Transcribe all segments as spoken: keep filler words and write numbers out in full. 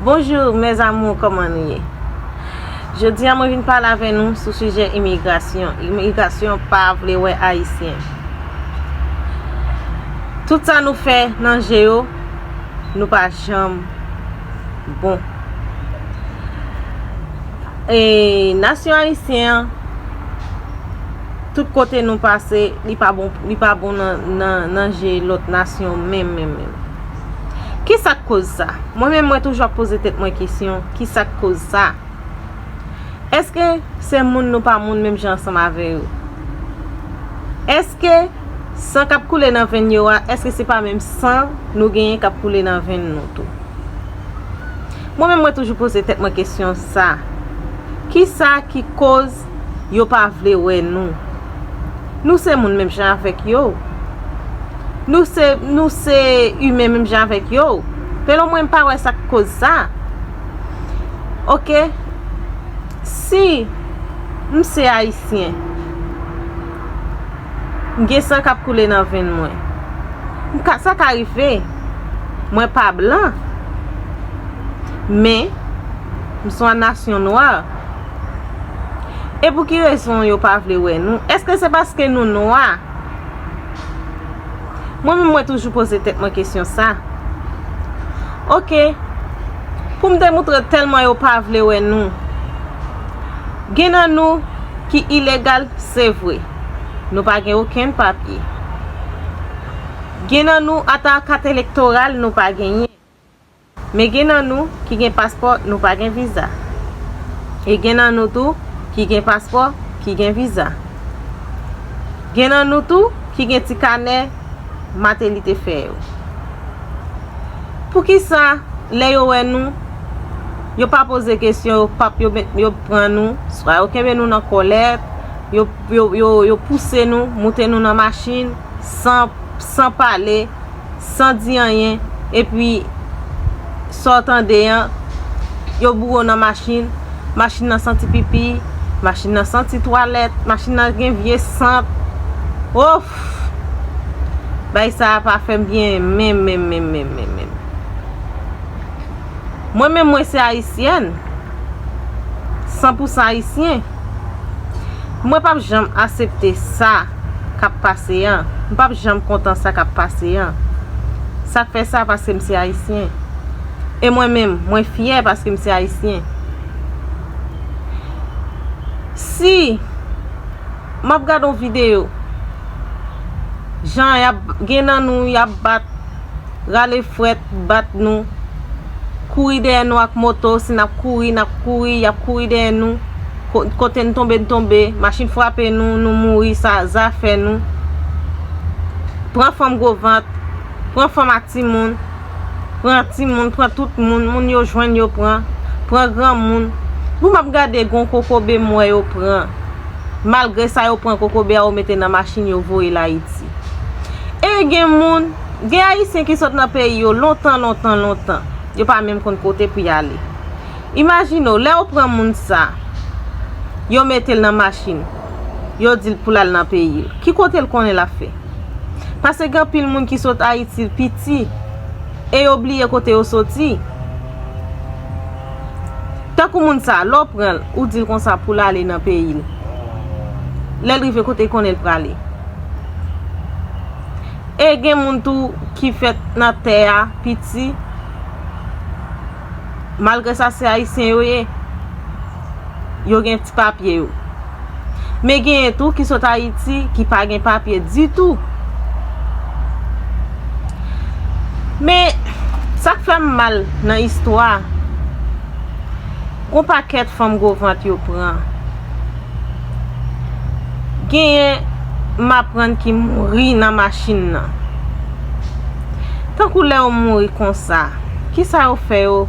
Bonjour mes amours, kòman nou ye? Jodi a mwen vin pale avè nou sou sijè imigrasyon. Imigrasyon pa vle wè Ayisyen. Tout sa nou fè nan je yo, nou pa janm bon. E nasyon ayisyen an, tout kote nou pase, li pa bon, li pa bon nan, nan, nan je lòt nasyon menm, menm, menm. Kisa k koz sa? Mwen menm, mwen toujou ap poze tèt mwen kesyon, kisa k koz sa? Èske se moun nou pa moun menm jan ansanm avè yo? Èske san k ap koule nan venn yo a, èske se pa menm san nou genyen k ap koule nan venn nou tou? Mwen menm, mwen toujou poze tèt mwen kesyon sa. Kisa ki koz yo pa vle wè nou? Nou se moun menm jan avèk yo. Nou se, nou se imen menm jan avèk yo. Selon mwen, m pa wè sa k koz sa. Oke? Si m se ayisyen, m gen san k ap koule nan venn mwen. M ka, sa ka rive. Mwen pa blan. Men, m se yon nasyon nwa. E pou ki rezon yo pa vle wè nou? Èske se paske nou nwa? Mwen menm, mwen toujou poze tèt mwen kesyon sa. Oke, pou m te moutre tèlman yo pa vle wè nou. Gen nan nou ki ilegal, se vre. Nou pa gen okenn papye. Gen nan nou ata kat elektoral nou pa genyen. Men gen nan nou ki gen paspò, nou pa gen viza. E gen nan nou tou ki gen paspò, ki gen viza. Gen nan nou tou ki gen ti kanè Martelly te fè yo. Poukisa lè yo wè nou, yo pa poze kesyon, yo p ap, yo met, yo pran nou, swa yo kenbe nou nan kòlèt, yo, yo, yo, yo pouse nou, moute nou nan machin, san, san pale, san di anyen, epi sa w tande an, yo boure w nan machin, machin nan santi pipi, machin nan santi twalèt, machin nan gen vye sant. Of! Bagay sa a pa fè m byen menm, menm, menm, menm, menm, menm. Mwen menm, mwen se ayisyèn. San pou san ayisyen. Mwen p ap janm aksepte sa k ap pase an. M p ap janm kontan sa k ap pase an. Sa k fè sa, paske m se ayisyen. E mwen menm, mwen fyè paske m se ayisyen. Si m ap gade yon videyo, jan y ap, gen nan nou, y ap bat, rale fwèt, bat nou, kouri dèyè nou ak moto, si n ap kouri, n ap kouri, y ap kouri dèyè nou, ko-, kote n tonbe, n tonbe, machin frape nou, nou mouri, sa, zafè nou. Pran fanm gwo vant, pran fanm ak timoun, pran timoun, pran tout moun, moun yo jwenn yo pran, pran granmoun. Pou m ap gade gon kokobe m wè yo pran. Malgre sa, yo pran kokobe a, yo mete nan machin, yo voye l Ayiti. E gen moun, gen ayisyen ki sot nan peyi yo lontan, lontan, lontan. Yo pa menm konn kote pou y ale. Imajine w, lè yo pran moun sa, yo mete l nan machin, yo di l pou l al nan peyi l. Ki kote l konnen l ap fè? Paske gen anpil moun ki sot Ayiti piti, e yo bliye kote yo soti. Tankou moun sa, lè w pran l, ou di l konsa pou l ale nan peyi l. Lè l rive kote l konnen l prale. E gen moun tou ki fèt nan tè a piti, malgre sa se ayisyen yo ye, yo gen ti papye yo. Men genyen tou ki sot Ayiti ki pa gen papye ditou. Men sa k fè m mal nan istwa, gon pakèt fanm gwo vant yo pran. Genyen m aprann ki mouri nan machin nan. Tankou lè yo mouri konsa, kisa yo fè yo?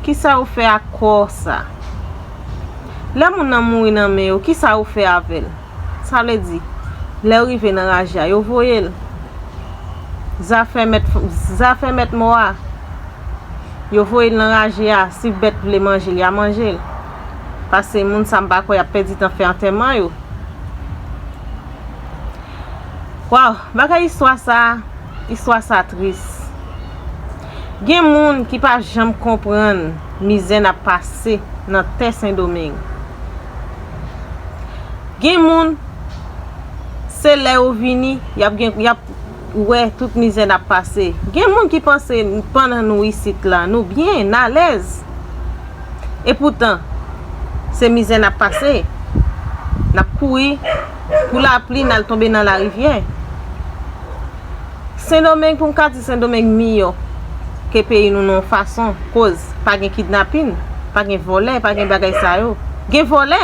Kisa yo fè ak kò sa? Lè moun nan mouri nan men yo, kisa yo fè avè l? Sa vle di, lè yo rive nan raje a, yo voye l. Zafè mèt, zafè mèt mò a. Yo voye l nan raje a, si bèt vle manje l, y a manje l. Paske moun sa, m pa kwè y ap pèdi tan fè antèman yo. Waw, bagay istwa sa, istwa sa tris. Gen moun ki pa janm konprann mizè n ap pase nan tè Sendomeng. Gen moun, se lè yo vini, y ap gen, y ap wè tout mizè n ap pase. Gen moun ki panse pandan nou isit la, nou byen, n alèz. Epoutan, se mizè n ap pase. N ap kouri pou lapli, n al tonbe nan larivyè. Sendomeng, pou m ka di Sendomeng miyò ke peyi nou nan yon fason, koz pa gen kidnapin, pa gen vòlè, pa gen bagay sa yo. Gen vòlè,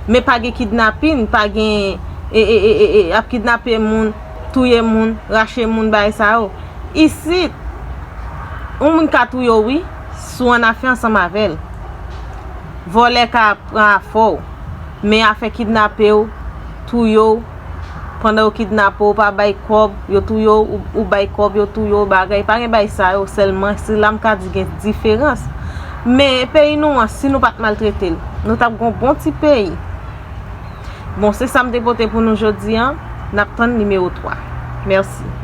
men pa gen kidnapin, pa gen, e, e, e, e, e, ap kidnape moun, touye moun, rache moun, bagay sa yo. Isit, yon moun ka touye w, wi, si w annafè ansanm avè l. Vòlè ka pran afè w, men afè kidnape w, touye w, pandan yo kidnape w, ou pa bay kòb, yo touye w, ou, ou bay kòb, yo touye w, bagay, pa gen bagay sa yo, sèlman se la m ka di gen diferans. Men peyi nou an, si nou pa t maltrete l, nou t ap gen yon bon ti peyi. Bon, se sa m te pote pou nou jodi a, n ap tann nimewo twa. Mèsi.